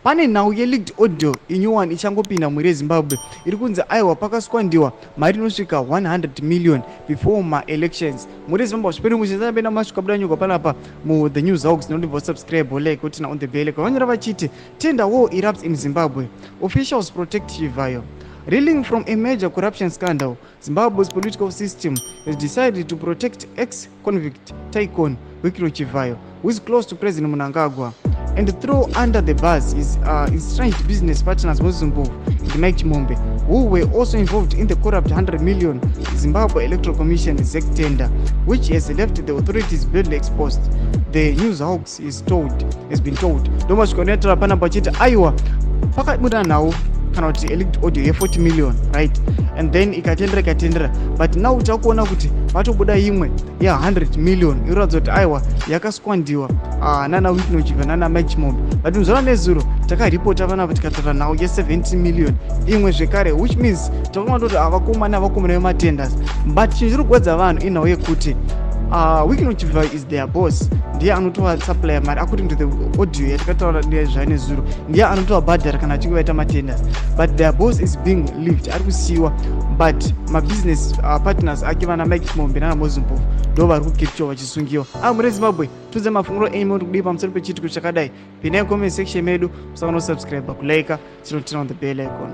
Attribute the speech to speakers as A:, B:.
A: Pane nhau yeleaked audio inyowani ichangopinda mhuri yeZimbabwe iri kunzi aiwa pakaswandiwa mari inosvika 100 million before maelections. Mhuri yeZimbabwe, zviperi muchinzana masvika buda nyuka panapa mu The News Hawks. Ndinobva subscribe, like, turn on the bell. Vanyora vachiti, "Tender war erupts in Zimbabwe, officials protect Chivayo. Reeling from a major corruption scandal, Zimbabwe's political system has decided to protect ex-convict tycoon Wicknell Chivayo, who is close to President Mnangagwa, and throw under the bus his estranged business partners Moses Mpofu and Mike Chimombe, who were also involved in the corrupt 100 million Zimbabwe Electoral Commission ZEC tender, which has left the authorities badly exposed, The News Hawks is told, has been told." Ndomasvika unotaura panapa vachiti aiwa pakabuda nhau kana kuti leaked audio ye40 million, right? And then ikatendera, ikatendera, but now takuona kuti vatobuda imwe ye100 million inoratidza kuti aiwa yakaswandiwa nana Wicknell Chivayo, nana Mike Chimombe. But muzora nezuro takaripota panapa tikataura nhau ye70 million imwe zvekare, which means takaona kuti avakomana, vakomana vematenders. But chinhu chiri kugwadza vanhu inhau yekuti Wicknell Chivayo is their boss, ndiye anotovasupplya mari according to the audio yatikataura nezvayo nezuro. Ndiye anotovabhadhara kana achinge vaita matenders, but their boss is being left, ari kusiyiwa, but mabusiness partners ake vana Mike Chimombe nana Moses Mpofu ndo vari kukeptiwa vachisungiwa. Muri Zimbabwe, tudze mafungiro enyu muri kudii pamusoro pechiitiko chakadai. Pindai comment section medu, musakanganwa kusubscribe, kulike, tinoturn on the bell icon.